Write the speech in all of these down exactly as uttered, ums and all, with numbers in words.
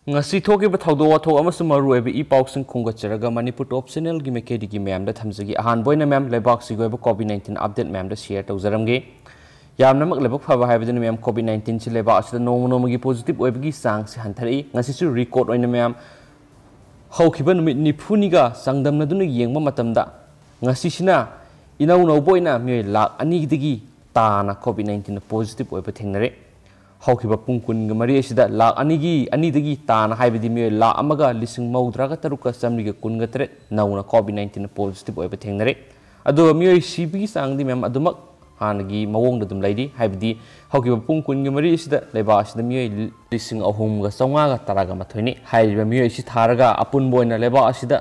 ꯉꯁꯤ ꯊꯣꯛꯈꯤꯕ ꯊꯧꯗꯣꯛ ꯋꯥꯊꯣꯛ ꯑꯃꯁꯨꯡ ꯃꯔꯨꯑꯣꯏꯕ ꯏ ꯄꯥꯎꯁꯤꯡ ꯈꯣꯝꯒꯠꯆꯔꯒ ꯃꯅꯤꯄꯨꯔ ꯇꯣꯞ ꯆꯦꯅꯦꯜꯒꯤ ꯃꯥꯏꯀꯩꯗꯒꯤ ꯃꯌꯥꯝꯗ ꯊꯝꯖꯒꯦ꯫ ꯑꯍꯥꯟꯕ ꯑꯣꯏꯅ ꯃꯌꯥꯝ, ꯂꯩꯕꯥꯛꯁꯤꯒꯤ ꯑꯣꯏꯕ ꯀꯣꯚꯤꯗ ꯅꯥꯏꯟꯇꯤꯟ ꯑꯞꯗꯦꯠ ꯃꯌꯥꯝꯗ ꯁꯤꯌꯔ ꯇꯧꯖꯔꯝꯒꯦ꯫ ꯌꯥꯝꯅꯃꯛ ꯂꯥꯏꯕꯛ ꯐꯕ ꯍꯥꯏꯕꯗꯨꯅ ꯃꯌꯥꯝ, ꯀꯣꯚꯤꯗ ꯅꯥꯏꯟꯇꯤꯟꯁꯤ ꯂꯩꯕꯥꯛ ꯑꯁꯤꯗ ꯅꯣꯡꯃ ꯅꯣꯡꯃꯒꯤ ꯄꯣꯖꯤꯇꯤꯚ ꯑꯣꯏꯕꯒꯤ ꯆꯥꯡꯁꯤ ꯍꯟꯊꯔꯛꯏ꯫ ꯉꯁꯤꯁꯨ ꯔꯦꯀꯣꯔꯗ ꯑꯣꯏꯅ ꯃꯌꯥꯝ, ꯍꯧꯈꯤꯕ ꯅꯨꯃꯤꯠ ꯅꯤꯐꯨꯅꯤꯒ ꯆꯥꯡꯗꯝꯅꯗꯨꯅ ꯌꯦꯡꯕ ꯃꯇꯝꯗ, ꯉꯁꯤꯁꯤꯅ ꯏꯅꯧ ꯅꯧꯕ ꯑꯣꯏꯅ ꯃꯤꯑꯣꯏ ꯂꯥꯈ ꯑꯅꯤꯗꯒꯤ ꯇꯥꯅ ꯀꯣꯚꯤꯗ ꯅꯥꯏꯟꯇꯤꯟꯗ ꯄꯣꯖꯤꯇꯤꯚ ꯑꯣꯏꯕ ꯊꯦꯡꯅꯔꯦ꯫ ꯍꯧꯈꯤꯕ ꯄꯨꯡ ꯀꯨꯟꯒ ꯃꯔꯤ ꯑꯁꯤꯗ ꯂꯥꯈ ꯑꯅꯤꯒꯤ, ꯑꯅꯤꯗꯒꯤ ꯇꯥꯅ, ꯍꯥꯏꯕꯗꯤ ꯃꯤꯑꯣꯏ ꯂꯥꯈ ꯑꯃꯒ ꯂꯤꯁꯤꯡ ꯃꯧꯗ꯭ꯔꯥꯒ ꯇꯔꯨꯛꯀ ꯆꯥꯃꯔꯤꯒ ꯀꯨꯟꯒ ꯇꯔꯦꯠ ꯅꯧꯅ ꯀꯣꯚꯤꯗ ꯅꯥꯏꯟꯇꯤꯟ ꯄꯣꯖꯤꯇꯤꯚ ꯑꯣꯏꯕ ꯊꯦꯡꯅꯔꯦ꯫ ꯑꯗꯨꯒ ꯃꯤꯑꯣꯏ ꯁꯤꯕꯒꯤ ꯆꯥꯡꯗꯤ ꯃꯌꯥꯝ ꯑꯗꯨꯃꯛ ꯍꯥꯟꯅꯒꯤ ꯃꯑꯣꯡꯗ ꯑꯗꯨꯝ ꯂꯩꯔꯤ, ꯍꯥꯏꯕꯗꯤ ꯍꯧꯈꯤꯕ ꯄꯨꯡ ꯀꯨꯟꯒ ꯃꯔꯤ ꯑꯁꯤꯗ ꯂꯩꯕꯥꯛ ꯑꯁꯤꯗ ꯃꯤꯑꯣꯏ ꯂꯤꯁꯤꯡ ꯑꯍꯨꯝꯒ ꯆꯥꯝꯃꯉꯥꯒ ꯇꯔꯥꯒ ꯃꯥꯊꯣꯏꯅꯤ꯫ ꯍꯥꯏꯔꯤꯕ ꯃꯤꯑꯣꯏ ꯑꯁꯤ ꯊꯥꯔꯒ ꯑꯄꯨꯟꯕ ꯑꯣꯏꯅ ꯂꯩꯕꯥꯛ ꯑꯁꯤꯗ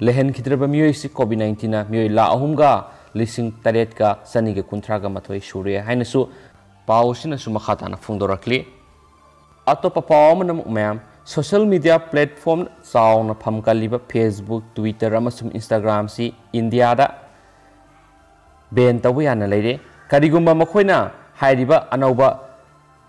ꯂꯩꯍꯟꯈꯤꯗ꯭ꯔꯕ ꯃꯤꯑꯣꯏꯁꯤ ꯀꯣꯚꯤꯗ ꯅꯥꯏꯟꯇꯤꯟꯅ ꯃꯤꯑꯣꯏ ꯂꯥꯈ ꯑꯍꯨꯝꯒ ꯂꯤꯁꯤꯡ ꯇꯔꯦꯠꯀ ꯆꯅꯤꯒ ꯀꯨꯟꯊ꯭ꯔꯥꯒ ꯃꯥꯊꯣꯏ ꯁꯨꯔꯦ ꯍꯥꯏꯅꯁꯨ ꯄꯥꯎ ꯑꯁꯤꯅꯁꯨ ꯃꯈꯥ ꯇꯥꯅ ꯐꯣꯡꯗꯣꯔꯛꯂꯤ꯫ ꯑꯇꯣꯞꯄ ꯄꯥꯎ ꯑꯃꯅ ꯑꯃꯨꯛ ꯃꯌꯥꯝ, ꯁꯣꯁꯤꯌꯦꯜ ꯃꯤꯗꯤꯌꯥ ꯄ꯭ꯂꯦꯠꯐꯣꯝ ꯆꯥꯎꯅ ꯐꯝ ꯀꯜꯂꯤꯕ Facebook, Twitter ꯑꯃꯁꯨꯡ Instagram ꯁꯤ ꯏꯟꯗꯤꯌꯥꯗ ꯕꯦꯟ ꯇꯧꯕ ꯌꯥꯅ ꯂꯩꯔꯦ꯫ ꯀꯔꯤꯒꯨꯝꯕ ꯃꯈꯣꯏꯅ ꯍꯥꯏꯔꯤꯕ ꯑꯅꯧꯕ,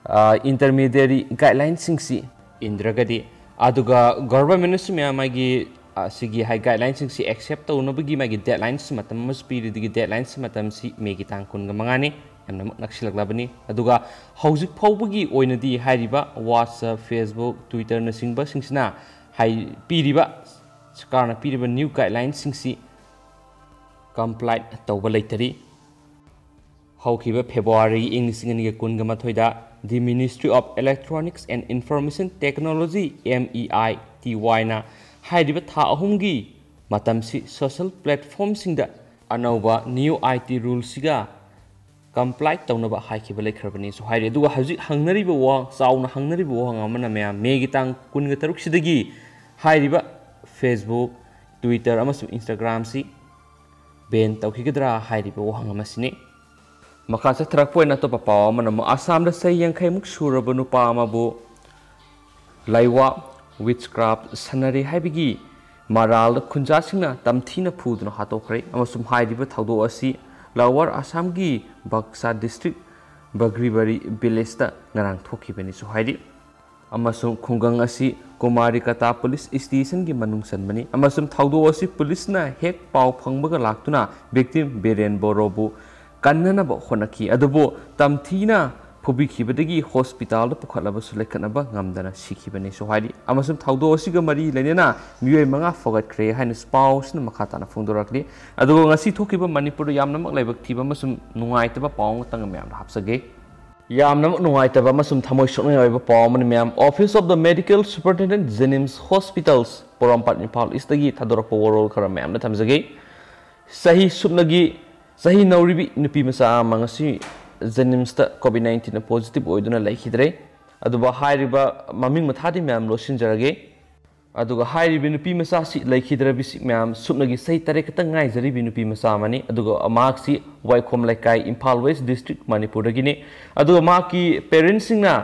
ꯑ, ꯏꯟꯇꯔꯃꯤꯗꯤꯌꯦꯔꯤ ꯒꯥꯏꯗꯂꯥꯏꯟꯁꯤꯡꯁꯤ ꯏꯟꯗ꯭ꯔꯒꯗꯤ, ꯑꯗꯨꯒ ꯒꯚꯔꯟꯃꯦꯟꯠꯅꯁꯨ ꯃꯌꯥꯝ ꯃꯥꯒꯤ, ꯑ, ꯁꯤꯒꯤ ꯍꯥꯏ ꯒꯥꯏꯗꯂꯥꯏꯟꯁꯤꯡꯁꯤ ꯑꯦꯛꯁꯦꯞ ꯇꯧꯅꯕꯒꯤ ꯃꯥꯒꯤ ꯗꯦꯗꯂꯥꯏꯟꯁ ꯃꯇꯝ ꯑꯃꯁꯨ ꯄꯤꯔꯤ꯫ ꯑꯗꯨꯒꯤ ꯗꯦꯗꯂꯥꯏꯟꯁ ꯃꯇꯝꯁꯤ ꯃꯦꯒꯤ ꯇꯥꯡ ꯀꯨꯟꯒ ꯃꯉꯥꯅꯤ, ꯌꯥꯝꯅꯃꯛ ꯅꯛꯁꯤꯜꯂꯛꯂꯕꯅꯤ꯫ ꯑꯗꯨꯒ ꯍꯧꯖꯤꯛ ꯐꯥꯎꯕꯒꯤ ꯑꯣꯏꯅꯗꯤ ꯍꯥꯏꯔꯤꯕ WhatsApp, Facebook, Twitter ꯅꯆꯤꯡꯕꯁꯤꯡꯁꯤꯅ ꯍꯥꯏ-, ꯄꯤꯔꯤꯕ, ꯁꯔꯀꯥꯔꯅ ꯄꯤꯔꯤꯕ ꯅ꯭ꯌꯨ ꯒꯥꯏꯗꯂꯥꯏꯟꯁꯤꯡꯁꯤ ꯀꯝꯄ꯭ꯂꯥꯏ ꯇꯧꯕ ꯂꯩꯇꯔꯤ꯫ ꯍꯧꯈꯤꯕ ꯐꯦꯕ꯭ꯔꯨꯋꯥꯔꯤ ꯏꯪ ꯂꯤꯁꯤꯡ ꯑꯅꯤꯒ ꯀꯨꯟꯒ ꯃꯥꯊꯣꯏꯗ The Ministry of Electronics and Information Technology, M E I T Y ꯅ ꯍꯥꯏꯔꯤꯕ ꯊꯥ ꯑꯍꯨꯝꯒꯤ ꯃꯇꯝꯁꯤ ꯁꯣꯁꯤꯌꯦꯜ ꯄ꯭ꯂꯦꯠꯐꯣꯝꯁꯤꯡꯗ ꯑꯅꯧꯕ ꯅ꯭ꯌꯨ ꯑꯥꯏ ꯇꯤ ꯔꯨꯜꯁꯤꯒ ꯀꯝꯄ꯭ꯂꯥꯏ ꯇꯧꯅꯕ ꯍꯥꯏꯈꯤꯕ ꯂꯩꯈ꯭ꯔꯕꯅꯤꯁꯨ ꯍꯥꯏꯔꯤ꯫ ꯑꯗꯨꯒ ꯍꯧꯖꯤꯛ ꯍꯪꯅꯔꯤꯕ ꯋꯥ-, ꯆꯥꯎꯅ ꯍꯪꯅꯔꯤꯕ ꯋꯥꯍꯪ ꯑꯃꯅ ꯃꯌꯥꯝ, ꯃꯦꯒꯤ ꯇꯥꯡ ꯀꯨꯟꯒ ꯇꯔꯨꯛꯁꯤꯗꯒꯤ ꯍꯥꯏꯔꯤꯕ Facebook, Twitter ꯑꯃꯁꯨꯡ Instagram ꯁꯤ ꯕꯦꯟ ꯇꯧꯈꯤꯒꯗ꯭ꯔꯥ ꯍꯥꯏꯔꯤꯕ ꯋꯥꯍꯪ ꯑꯃꯁꯤꯅꯤ꯫ ꯃꯈꯥ ꯆꯠꯊꯔꯛꯄ ꯑꯣꯏꯅ ꯑꯇꯣꯞꯄ ꯄꯥꯎ ꯑꯃꯅ ꯑꯃꯨꯛ, ꯑꯁꯥꯝꯗ ꯆꯍꯤ ꯌꯥꯡꯈꯩꯃꯨꯛ ꯁꯨꯔꯕ ꯅꯨꯄꯥ ꯑꯃꯕꯨ ꯂꯥꯏꯋꯥ, witchcraft ꯁꯥꯟꯅꯔꯤ ꯍꯥꯏꯕꯒꯤ ꯃꯔꯥꯜꯗ ꯈꯨꯟꯖꯥꯁꯤꯡꯅ ꯇꯝꯊꯤꯅ ꯐꯨꯗꯨꯅ ꯍꯥꯠꯇꯣꯛꯈ꯭ꯔꯦ ꯑꯃꯁꯨꯡ ꯍꯥꯏꯔꯤꯕ ꯊꯧꯗꯣꯛ ꯑꯁꯤ ꯂꯋꯥꯔ ꯑꯁꯥꯝꯒꯤ ꯕꯛꯁꯥ district ꯕꯒ꯭ꯔꯤꯕꯥꯔꯤ village ꯇ ꯉꯔꯥꯡ ꯊꯣꯛꯈꯤꯕꯅꯤꯁꯨ ꯍꯥꯏꯔꯤ꯫ ꯑꯃꯁꯨꯡ ꯈꯨꯡꯒꯪ ꯑꯁꯤ ꯀꯨꯃꯥꯔꯤꯀꯇꯥ ꯄꯨꯂꯤꯁ ꯁ꯭ꯇꯦꯁꯟꯒꯤ ꯃꯅꯨꯡ ꯆꯟꯕꯅꯤ, ꯑꯃꯁꯨꯡ ꯊꯧꯗꯣꯛ ꯑꯁꯤ ꯄꯨꯂꯤꯁꯅ ꯍꯦꯛ ꯄꯥꯎ ꯐꯪꯕꯒ ꯂꯥꯛꯇꯨꯅ ꯚꯤꯛꯇꯤꯝ ꯕꯤꯔꯦꯟ ꯕꯣꯔꯣꯕꯨ ꯀꯟꯅꯅꯕ ꯍꯣꯠꯅꯈꯤ, ꯑꯗꯨꯕꯨ ꯇꯝꯊꯤꯅ ꯐꯨꯕꯤꯈꯤꯕꯗꯒꯤ ꯍꯣꯁꯄꯤꯇꯥꯜꯗ ꯄꯨꯈꯠꯂꯕꯁꯨ ꯂꯩꯈꯠꯅꯕ ꯉꯝꯗꯅ ꯁꯤꯈꯤꯕꯅꯤꯁꯨ ꯍꯥꯏꯔꯤ꯫ ꯑꯃꯁꯨꯡ ꯊꯧꯗꯣꯛ ꯑꯁꯤꯒ ꯃꯔꯤ ꯂꯩꯅꯅ ꯃꯤꯑꯣꯏ ꯃꯉꯥ ꯐꯒꯠꯈ꯭ꯔꯦ ꯍꯥꯏꯅꯁꯨ ꯄꯥꯎ ꯑꯁꯤꯅ ꯃꯈꯥ ꯇꯥꯅ ꯐꯣꯡꯗꯣꯔꯛꯂꯤ꯫ ꯑꯗꯨꯒ ꯉꯁꯤ ꯊꯣꯛꯈꯤꯕ ꯃꯅꯤꯄꯨꯔꯗ ꯌꯥꯝꯅꯃꯛ ꯂꯥꯏꯕꯛ ꯊꯤꯕ ꯑꯃꯁꯨꯡ ꯅꯨꯡꯉꯥꯏꯇꯕ ꯄꯥꯎ ꯑꯃꯇꯪ ꯃꯌꯥꯝꯗ ꯍꯥꯞꯆꯒꯦ꯫ ꯌꯥꯝꯅꯃꯛ ꯅꯨꯡꯉꯥꯏꯇꯕ ꯑꯃꯁꯨꯡ ꯊꯃꯣꯏ ꯁꯣꯛꯅꯤꯡꯉꯥꯏ ꯑꯣꯏꯕ ꯄꯥꯎ ꯑꯃꯅꯤ, ꯃꯌꯥꯝ꯫ Office of the Medical Superintendent, JNIMS Hospitals, ꯄꯣꯔꯣꯝꯄꯥꯠ, ꯏꯝꯐꯥꯜ ꯏꯁꯇꯒꯤ ꯊꯥꯗꯣꯔꯛꯄ ꯋꯥꯔꯣꯜ ꯈꯔ ꯃꯌꯥꯝꯗ ꯊꯝꯖꯒꯦ꯫ ꯆꯍꯤ ꯁꯨꯞꯅꯒꯤ, ꯆꯍꯤ ꯅꯧꯔꯤꯕꯤ ꯅꯨꯄꯤ ꯃꯆꯥ ꯑꯃ ꯉꯁꯤ JNIMSꯇ COVID nineteen positive ꯑꯣꯏꯗꯨꯅ ꯂꯩꯈꯤꯗ꯭ꯔꯦ꯫ ꯑꯗꯨꯕꯨ ꯍꯥꯏꯔꯤꯕ ꯃꯃꯤꯡ ꯃꯊꯥꯗꯤ ꯃꯌꯥꯝ ꯂꯣꯠꯁꯤꯟꯖꯔꯒꯦ꯫ ꯑꯗꯨꯒ ꯍꯥꯏꯔꯤꯕ ꯅꯨꯄꯤ ꯃꯆꯥꯁꯤ ꯂꯩꯈꯤꯗ꯭ꯔꯕꯤꯁꯤ ꯃꯌꯥꯝ ꯁꯨꯞꯅꯒꯤ ꯆꯍꯤ ꯇꯔꯦꯠ ꯈꯛꯇ ꯉꯥꯏꯖꯔꯤꯕꯤ ꯅꯨꯄꯤ ꯃꯆꯥ ꯑꯃꯅꯤ꯫ ꯑꯗꯨꯒ ꯃꯍꯥꯛꯁꯤ ꯋꯥꯏꯈꯣꯝ ꯂꯩꯀꯥꯏ, ꯏꯝꯐꯥꯜ ꯋꯦꯁ ꯗꯤꯁꯇ꯭ꯔꯤꯛ, ꯃꯅꯤꯄꯨꯔꯗꯒꯤꯅꯤ꯫ ꯑꯗꯨꯒ ꯃꯍꯥꯛꯀꯤ ꯄꯦꯔꯦꯟꯁꯁꯤꯡꯅ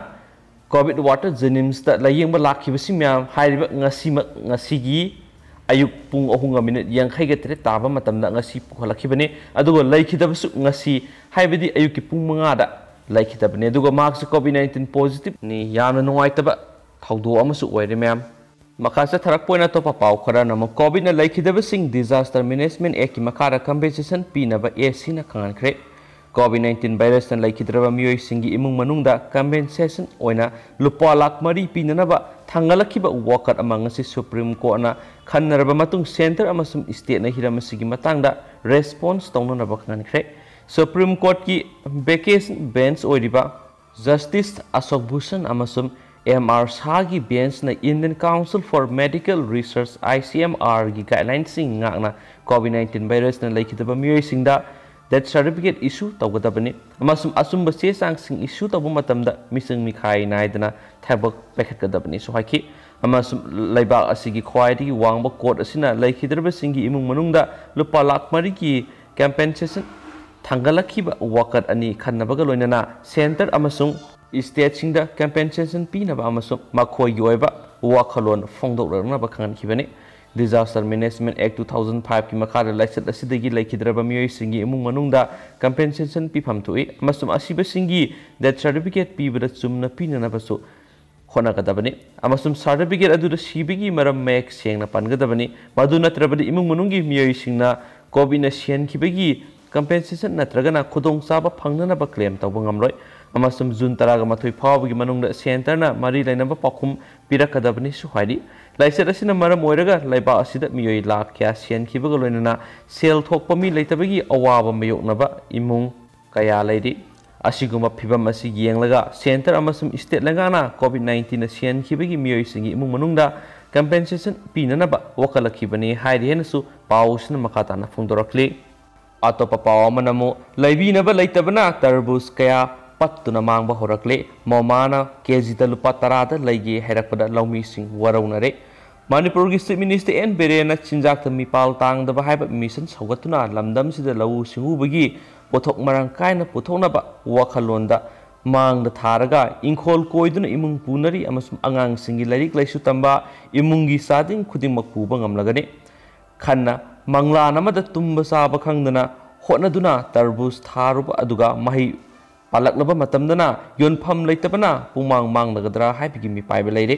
COVID ward JNIMSꯇ ꯂꯥꯌꯦꯡꯕ ꯂꯥꯛꯈꯤꯕꯁꯤ ꯃꯌꯥꯝ ꯍꯥꯏꯔꯤꯕ ꯉꯁꯤꯃꯛ, ꯉꯁꯤꯒꯤ ꯑꯌꯨꯛ ꯄꯨꯡ ꯑꯍꯨꯝꯒ ꯃꯤꯅꯤꯠ ꯌꯥꯡꯈꯩꯒ ꯇꯔꯦꯠ ꯇꯥꯕ ꯃꯇꯝꯗ ꯉꯁꯤ ꯄꯨꯈꯠꯂꯛꯈꯤꯕꯅꯤ꯫ ꯑꯗꯨꯒ ꯂꯩꯈꯤꯗꯕꯁꯨ ꯉꯁꯤ, ꯍꯥꯏꯕꯗꯤ ꯑꯌꯨꯛꯀꯤ ꯄꯨꯡ ꯃꯉꯥꯗ ꯂꯩꯈꯤꯗꯕꯅꯤ꯫ ꯑꯗꯨꯒ ꯃꯍꯥꯛꯁꯤ COVID nineteen positiveꯅꯤ꯫ ꯌꯥꯝꯅ ꯅꯨꯡꯉꯥꯏꯇꯕ ꯊꯧꯗꯣꯛ ꯑꯃꯁꯨ ꯑꯣꯏꯔꯦ, ꯃꯌꯥꯝ꯫ ꯃꯈꯥ ꯆꯠꯊꯔꯛꯄ ꯑꯣꯏꯅ ꯑꯇꯣꯞꯄ ꯄꯥꯎ ꯈꯔꯅ ꯑꯃꯨꯛ COVIDꯅ ꯂꯩꯈꯤꯗꯕꯁꯤꯡ Disaster Management Actꯀꯤ ꯃꯈꯥꯗ compensation ꯄꯤꯅꯕ ACꯅ ꯈꯪꯍꯟꯈ꯭ꯔꯦ꯫ COVID nineteen virusꯅ ꯂꯩꯈꯤꯗ꯭ꯔꯕ ꯃꯤꯑꯣꯏꯁꯤꯡꯒꯤ ꯏꯃꯨꯡ ꯃꯅꯨꯡꯗ compensation ꯑꯣꯏꯅ ꯂꯨꯄꯥ ꯂꯥꯈ ꯃꯔꯤ ꯄꯤꯅꯅꯕ ꯊꯥꯡꯒꯠꯂꯛꯈꯤꯕ ꯋꯥꯀꯠ ꯑꯃ ꯉꯁꯤ Supreme Courtꯅ ꯈꯟꯅꯔꯕ ꯃꯇꯨꯡ centre ꯑꯃꯁꯨꯡ stateꯅ ꯍꯤꯔꯝ ꯑꯁꯤꯒꯤ ꯃꯇꯥꯡꯗ response ꯇꯧꯅꯅꯕ ꯈꯪꯍꯟꯈ꯭ꯔꯦ꯫ Supreme Courtꯀꯤ vacation bench ꯑꯣꯏꯔꯤꯕ Justice ꯑꯁꯣꯛ ꯚꯨꯁꯟ ꯑꯃꯁꯨꯡ M R Shahꯒꯤ benchꯅ Indian Council for Medical Research, ICMRꯒꯤ guidelinesꯁꯤꯡ ꯉꯥꯛꯅ COVID nineteen virusꯅ ꯂꯩꯈꯤꯗꯕ ꯃꯤꯑꯣꯏꯁꯤꯡꯗ death certificate issue ꯇꯧꯒꯗꯕꯅꯤ ꯑꯃꯁꯨꯡ ꯑꯆꯨꯝꯕ ꯆꯦ ꯆꯥꯡꯁꯤꯡ issue ꯇꯧꯕ ꯃꯇꯝꯗ ꯃꯤꯆꯪ ꯃꯤꯈꯥꯏ ꯅꯥꯏꯗꯅ ꯊꯕꯛ ꯄꯥꯏꯈꯠꯀꯗꯕꯅꯤꯁꯨ ꯍꯥꯏꯈꯤ꯫ ꯑꯃꯁꯨꯡ ꯂꯩꯕꯥꯛ ꯑꯁꯤꯒꯤ ꯈ꯭ꯋꯥꯏꯗꯒꯤ ꯋꯥꯡꯕ court ꯑꯁꯤꯅ ꯂꯩꯈꯤꯗ꯭ꯔꯕꯁꯤꯡꯒꯤ ꯏꯃꯨꯡ ꯃꯅꯨꯡꯗ ꯂꯨꯄꯥ ꯂꯥꯈ ꯃꯔꯤꯒꯤ compensation ꯊꯥꯡꯒꯠꯂꯛꯈꯤꯕ ꯋꯥꯀꯠ ꯑꯅꯤ ꯈꯟꯅꯕꯒ ꯂꯣꯏꯅꯅ centre ꯑꯃꯁꯨꯡ stateꯁꯤꯡꯗ compensation ꯄꯤꯅꯕ ꯑꯃꯁꯨꯡ ꯃꯈꯣꯏꯒꯤ ꯑꯣꯏꯕ ꯋꯥꯈꯜꯂꯣꯟ ꯐꯣꯡꯗꯣꯛꯂꯛꯅꯕ ꯈꯪꯍꯟꯈꯤꯕꯅꯤ꯫ Disaster Management Act two thousand fiveꯀꯤ ꯃꯈꯥꯗ ꯂꯥꯏꯆꯠ ꯑꯁꯤꯗꯒꯤ ꯂꯩꯈꯤꯗ꯭ꯔꯕ ꯃꯤꯑꯣꯏꯁꯤꯡꯒꯤ ꯏꯃꯨꯡ ꯃꯅꯨꯡꯗ compensation ꯄꯤꯐꯝ ꯊꯣꯛꯏ ꯑꯃꯁꯨꯡ ꯑꯁꯤꯕꯁꯤꯡꯒꯤ death certificate ꯄꯤꯕꯗ ꯆꯨꯝꯅ ꯄꯤꯅꯅꯕꯁꯨ ꯍꯣꯠꯅꯒꯗꯕꯅꯤ ꯑꯃꯁꯨꯡ ꯁꯥꯔꯇꯤꯐꯤꯀꯦꯠ ꯑꯗꯨꯗ ꯁꯤꯕꯒꯤ ꯃꯔꯝ ꯃꯌꯦꯛ ꯁꯦꯡꯅ ꯄꯟꯒꯗꯕꯅꯤ꯫ ꯃꯗꯨ ꯅꯠꯇ꯭ꯔꯕꯗꯤ ꯏꯃꯨꯡ ꯃꯅꯨꯡꯒꯤ ꯃꯤꯑꯣꯏꯁꯤꯡꯅ ꯀꯣꯚꯤꯗꯅ ꯁꯤꯍꯟꯈꯤꯕꯒꯤ ꯀꯝꯄꯦꯟꯁꯦꯁꯟ ꯅꯠꯇ꯭ꯔꯒꯅ ꯈꯨꯗꯣꯡꯆꯥꯕ ꯐꯪꯅꯅꯕ ꯀ꯭ꯂꯦꯝ ꯇꯧꯕ ꯉꯝꯂꯣꯏ ꯑꯃꯁꯨꯡ ꯖꯨꯟ ꯇꯔꯥꯃꯥꯊꯣꯏ ꯐꯥꯎꯕꯒꯤ ꯃꯅꯨꯡꯗ ꯁꯦꯟꯇꯔꯅ ꯃꯔꯤ ꯂꯩꯅꯕ ꯄꯥꯎꯈꯨꯝ ꯄꯤꯔꯛꯀꯗꯕꯅꯤꯁꯨ ꯍꯥꯏꯔꯤ꯫ ꯂꯥꯏꯆꯠ ꯑꯁꯤꯅ ꯃꯔꯝ ꯑꯣꯏꯔꯒ ꯂꯩꯕꯥꯛ ꯑꯁꯤꯗ ꯃꯤꯑꯣꯏ ꯂꯥꯈ ꯀꯌꯥ ꯁꯤꯍꯟꯈꯤꯕꯒ ꯂꯣꯏꯅꯅ ꯁꯦꯜ ꯊꯣꯛꯄ ꯃꯤ ꯂꯩꯇꯕꯒꯤ ꯑꯋꯥꯕ ꯃꯥꯌꯣꯛꯅꯕ ꯏꯃꯨꯡ ꯀꯌꯥ ꯂꯩꯔꯤ꯫ ꯑꯁꯤꯒꯨꯝꯕ ꯐꯤꯚꯝ ꯑꯁꯤ ꯌꯦꯡꯂꯒ ꯁꯦꯟꯇꯔ ꯑꯃꯁꯨꯡ ꯁ꯭ꯇꯦꯠ ꯂꯩꯉꯥꯛꯅ ꯀꯣꯚꯤꯗ ꯅꯥꯏꯟꯇꯤꯟꯅ ꯁꯤꯍꯟꯈꯤꯕꯒꯤ ꯃꯤꯑꯣꯏꯁꯤꯡꯒꯤ ꯏꯃꯨꯡ ꯃꯅꯨꯡꯗ ꯀꯝꯄꯦꯟꯁꯦꯁꯟ ꯄꯤꯅꯅꯕ ꯋꯥꯀꯠꯂꯛꯈꯤꯕꯅꯤ ꯍꯥꯏꯔꯤ ꯍꯥꯏꯅꯁꯨ ꯄꯥꯎ ꯑꯁꯤꯅ ꯃꯈꯥ ꯇꯥꯅ ꯐꯣꯡꯗꯣꯔꯛꯂꯤ꯫ ꯑꯇꯣꯞꯄ ꯄꯥꯎ ꯑꯃꯅ ꯑꯃꯨꯛ ꯂꯩꯕꯤꯅꯕ ꯂꯩꯇꯕꯅ ꯇꯔꯕꯨꯖ ꯀꯌꯥ ꯄꯠꯇꯨꯅ ꯃꯥꯡꯕ ꯍꯧꯔꯛꯂꯦ꯫ ꯃꯣꯃꯥꯅ ꯀꯦꯖꯤꯗ ꯂꯨꯄꯥ ꯇꯔꯥꯗ ꯂꯩꯒꯦ ꯍꯥꯏꯔꯛꯄꯗ ꯂꯧꯃꯤꯁꯤꯡ ꯋꯥꯔꯧꯅꯔꯦ꯫ ꯃꯅꯤꯄꯨꯔꯒꯤ ꯆꯤꯐ ꯃꯤꯅꯤꯁꯇꯔ ꯑꯦꯟ ꯕꯤꯔꯦꯟꯅ ꯆꯤꯟꯖꯥꯛꯇ ꯃꯤꯄꯥꯜ ꯇꯥꯡꯗꯕ ꯍꯥꯏꯕ ꯃꯤꯁꯟ ꯁꯧꯒꯠꯇꯨꯅ ꯂꯝꯗꯝꯁꯤꯗ ꯂꯧꯎ ꯁꯤꯡꯎꯕꯒꯤ ꯄꯣꯠꯊꯣꯛ ꯃꯔꯥꯡ ꯀꯥꯏꯅ ꯄꯨꯊꯣꯛꯅꯕ ꯋꯥꯈꯜꯂꯣꯟꯗ ꯃꯥꯡꯗ ꯊꯥꯔꯒ ꯏꯪꯈꯣꯜ ꯀꯣꯏꯗꯨꯅ ꯏꯃꯨꯡ ꯄꯨꯅꯔꯤ ꯑꯃꯁꯨꯡ ꯑꯉꯥꯡꯁꯤꯡꯒꯤ ꯂꯥꯏꯔꯤꯛ ꯂꯥꯏꯁꯨ ꯇꯝꯕ, ꯏꯃꯨꯡꯒꯤ ꯆꯥꯗꯤꯡ ꯈꯨꯗꯤꯡꯃꯛ ꯄꯨꯕ ꯉꯝꯂꯒꯅꯤ꯫ ꯈꯟꯅ ꯃꯪꯂꯥꯟ ꯑꯃꯗ ꯇꯨꯝꯕ ꯆꯥꯕ ꯈꯪꯗꯅ ꯍꯣꯠꯅꯗꯨꯅ ꯇꯔꯕꯨꯖ ꯊꯥꯔꯨꯕ ꯑꯗꯨꯒ ꯃꯍꯩ ꯄꯥꯜꯂꯛꯂꯕ ꯃꯇꯝꯗꯅ ꯌꯣꯟꯐꯝ ꯂꯩꯇꯕꯅ ꯄꯨꯡꯃꯥꯡ ꯃꯥꯡꯂꯒꯗ꯭ꯔꯥ ꯍꯥꯏꯕꯒꯤ ꯃꯤꯄꯥꯏꯕ ꯂꯩꯔꯦ꯫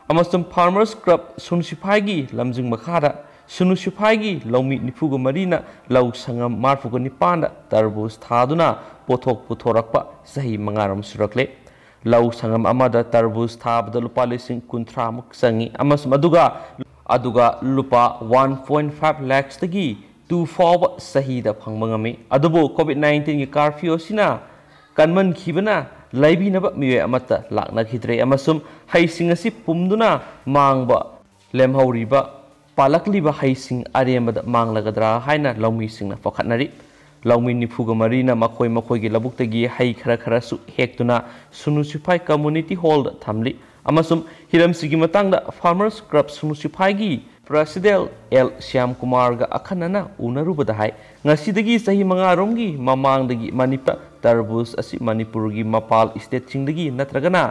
ꯑꯃꯁꯨꯡ ꯐꯥꯔꯃꯔꯁ ꯀ꯭ꯂꯕ ꯁꯨꯅꯨ ꯁꯤꯐꯥꯏꯒꯤ ꯂꯝꯖꯤꯡ ꯃꯈꯥꯗ ꯁꯨꯅꯨ ꯁꯤꯐꯥꯏꯒꯤ ꯂꯧꯃꯤ ꯅꯤꯐꯨꯒ ꯃꯔꯤꯅ ꯂꯧ ꯁꯪꯉꯝ ꯃꯔꯤꯐꯨꯒ ꯅꯤꯄꯥꯟꯗ ꯇꯔꯕꯨꯖ ꯊꯥꯗꯨꯅ ꯄꯣꯠꯊꯣꯛ ꯄꯨꯊꯣꯔꯛꯄ ꯆꯍꯤ ꯃꯉꯥꯔꯣꯝ ꯁꯨꯔꯛꯂꯦ꯫ ꯂꯧ ꯁꯪꯉꯝ ꯑꯃꯗ ꯇꯔꯕꯨꯖ ꯊꯥꯕꯗ ꯂꯨꯄꯥ ꯂꯤꯁꯤꯡ ꯀꯨꯟꯊ꯭ꯔꯥꯃꯨꯛ ꯆꯪꯉꯤ ꯑꯃꯁꯨꯡ ꯑꯗꯨꯒ, ꯑꯗꯨꯒ ꯂꯨꯄꯥ ꯋꯥꯟ ꯄꯣꯏꯟ ꯐꯥꯏꯚ ꯂꯥꯈꯇꯒꯤ ꯇꯨ ꯐꯥꯎꯕ ꯆꯍꯤꯗ ꯐꯪꯕ ꯉꯝꯃꯤ꯫ ꯑꯗꯨꯕꯨ ꯀꯣꯚꯤꯗ ꯅꯥꯏꯟꯇꯤꯟꯒꯤ ꯀꯥꯔꯐ꯭ꯌꯨ ꯑꯁꯤꯅ ꯀꯟꯃꯟꯈꯤꯕꯅ ꯂꯩꯕꯤꯅꯕ ꯃꯤꯑꯣꯏ ꯑꯃꯠꯇ ꯂꯥꯛꯅꯈꯤꯗ꯭ꯔꯦ ꯑꯃꯁꯨꯡ ꯍꯩꯁꯤꯡ ꯑꯁꯤ ꯄꯨꯝꯗꯨꯅ ꯃꯥꯡꯕ ꯂꯦꯝꯍꯧꯔꯤꯕ ꯄꯥꯜꯂꯛꯂꯤꯕ ꯍꯩꯁꯤꯡ ꯑꯔꯦꯝꯕꯗ ꯃꯥꯡꯂꯒꯗ꯭ꯔꯥ ꯍꯥꯏꯅ ꯂꯧꯃꯤꯁꯤꯡꯅ ꯄꯥꯈꯠꯅꯔꯤ꯫ ꯂꯧꯃꯤ ꯅꯤꯐꯨꯒ ꯃꯔꯤꯅ ꯃꯈꯣꯏ ꯃꯈꯣꯏꯒꯤ ꯂꯧꯕꯨꯛꯇꯒꯤ ꯍꯩ ꯈꯔ ꯈꯔꯁꯨ ꯍꯦꯛꯇꯨꯅ ꯁꯨꯅꯨ ꯁꯤꯐꯥꯏ ꯀꯝꯃꯨꯅꯤꯇꯤ ꯍꯣꯜꯗ ꯊꯝꯂꯤ ꯑꯃꯁꯨꯡ ꯍꯤꯔꯝꯁꯤꯒꯤ ꯃꯇꯥꯡꯗ ꯐꯥꯔꯃꯔꯁ ꯀ꯭ꯂꯕ ꯁꯨꯅꯨ ꯁꯤꯐꯥꯏꯒꯤ ꯄ꯭ꯔꯁꯤꯗꯦꯟ ꯑꯦꯜ ꯁ꯭ꯌꯥꯝ ꯀꯨꯃꯥꯔꯒ ꯑꯈꯟꯅꯅ ꯎꯅꯔꯨꯕꯗ ꯍꯥꯏ, ꯉꯁꯤꯗꯒꯤ ꯆꯍꯤ ꯃꯉꯥꯔꯣꯝꯒꯤ ꯃꯃꯥꯡꯗꯒꯤ ꯃꯅꯤꯄꯨꯔ ꯇꯔꯕꯨꯖ ꯑꯁꯤ ꯃꯅꯤꯄꯨꯔꯒꯤ ꯃꯄꯥꯜ ꯁ꯭ꯇꯦꯠꯁꯤꯡꯗꯒꯤ ꯅꯠꯇ꯭ꯔꯒꯅ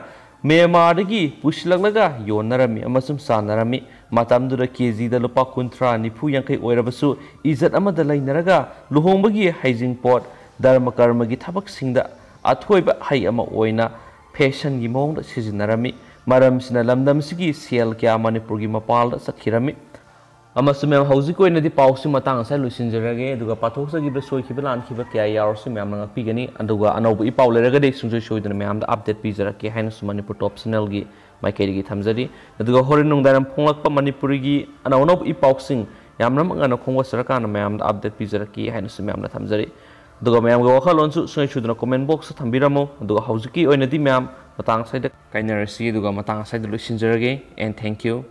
ꯃ꯭ꯌꯥꯟꯃꯥꯔꯗꯒꯤ ꯄꯨꯁꯤꯜꯂꯛꯂꯒ ꯌꯣꯟꯅꯔꯝꯃꯤ ꯑꯃꯁꯨꯡ ꯆꯥꯅꯔꯝꯃꯤ꯫ ꯃꯇꯝꯗꯨꯗ ꯀꯦꯖꯤꯗ ꯂꯨꯄꯥ ꯀꯨꯟꯊ꯭ꯔꯥ, ꯅꯤꯐꯨ, ꯌꯥꯡꯈꯩ ꯑꯣꯏꯔꯕꯁꯨ ꯏꯖꯠ ꯑꯃꯗ ꯂꯩꯅꯔꯒ ꯂꯨꯍꯣꯡꯕꯒꯤ ꯍꯩꯖꯤꯡꯄꯣꯠ, ꯙꯔꯃ ꯀꯔꯃꯒꯤ ꯊꯕꯛꯁꯤꯡꯗ ꯑꯊꯣꯏꯕ ꯍꯩ ꯑꯃ ꯑꯣꯏꯅ ꯐꯦꯁꯟꯒꯤ ꯃꯑꯣꯡꯗ ꯁꯤꯖꯤꯟꯅꯔꯝꯃꯤ꯫ ꯃꯔꯝꯁꯤꯅ ꯂꯝꯗꯝ ꯑꯁꯤꯒꯤ ꯁꯦꯜ ꯀꯌꯥ ꯃꯅꯤꯄꯨꯔꯒꯤ ꯃꯄꯥꯜꯗ ꯆꯠꯈꯤꯔꯝꯃꯤ꯫ ꯑꯃꯁꯨ ꯃꯌꯥꯝ, ꯍꯧꯖꯤꯛꯀꯤ ꯑꯣꯏꯅꯗꯤ ꯄꯥꯎꯁꯤ ꯃꯇꯥꯡ ꯑꯁꯤꯗ ꯂꯣꯏꯁꯤꯟꯖꯔꯒꯦ, ꯑꯗꯨꯒ ꯄꯥꯊꯣꯛꯆꯈꯤꯕꯗ ꯁꯣꯏꯈꯤꯕ ꯂꯥꯟꯈꯤꯕ ꯀꯌꯥ ꯌꯥꯎꯔꯁꯨ ꯃꯌꯥꯝꯅ ꯉꯥꯛꯄꯤꯒꯅꯤ, ꯑꯗꯨꯒ ꯑꯅꯧꯕ ꯏ ꯄꯥꯎ ꯂꯩꯔꯒꯗꯤ ꯁꯨꯡꯁꯣꯏ ꯁꯣꯏꯗꯅ ꯃꯌꯥꯝꯗ ꯑꯞꯗꯦꯠ ꯄꯤꯖꯔꯛꯀꯦ ꯍꯥꯏꯅꯁꯨ ꯃꯅꯤꯄꯨꯔ ꯇꯣꯞ ꯆꯦꯅꯦꯜꯒꯤ ꯃꯥꯏꯀꯩꯗꯒꯤ ꯊꯝꯖꯔꯤ꯫ ꯑꯗꯨꯒ ꯍꯣꯔꯦꯟ ꯅꯨꯡꯗꯥꯡꯋꯥꯏꯔꯝ ꯐꯣꯡꯂꯛꯄ ꯃꯅꯤꯄꯨꯔꯤꯒꯤ ꯑꯅꯧ ꯑꯅꯧꯕ ꯏ ꯄꯥꯎꯁꯤꯡ ꯌꯥꯝꯅꯃꯛ ꯉꯟꯅ ꯈꯣꯡꯒꯠꯆꯔꯀꯥꯟꯗ ꯃꯌꯥꯝꯗ ꯑꯞꯗꯦꯠ ꯄꯤꯖꯔꯛꯀꯦ ꯍꯥꯏꯅꯁꯨ ꯃꯌꯥꯝꯅ ꯊꯝꯖꯔꯤ꯫ ꯑꯗꯨꯒ ꯃꯌꯥꯝꯒꯤ ꯋꯥꯈꯜꯂꯣꯟꯁꯨ ꯁꯨꯡꯁꯣꯏ ꯁꯣꯏꯗꯅ ꯀꯣꯃꯦꯟ ꯕꯣꯛꯁꯇ ꯊꯝꯕꯤꯔꯝꯃꯨ꯫ ꯑꯗꯨꯒ ꯍꯧꯖꯤꯛꯀꯤ ꯑꯣꯏꯅꯗꯤ ꯃꯌꯥꯝ ꯃꯇꯥꯡ ꯑꯁꯤꯗ ꯀꯥꯏꯅꯔꯁꯤ, ꯑꯗꯨꯒ ꯃꯇꯥꯡ ꯑꯁꯤꯗ ꯂꯣꯏꯁꯤꯟꯖꯔꯒꯦ꯫ And thank you꯫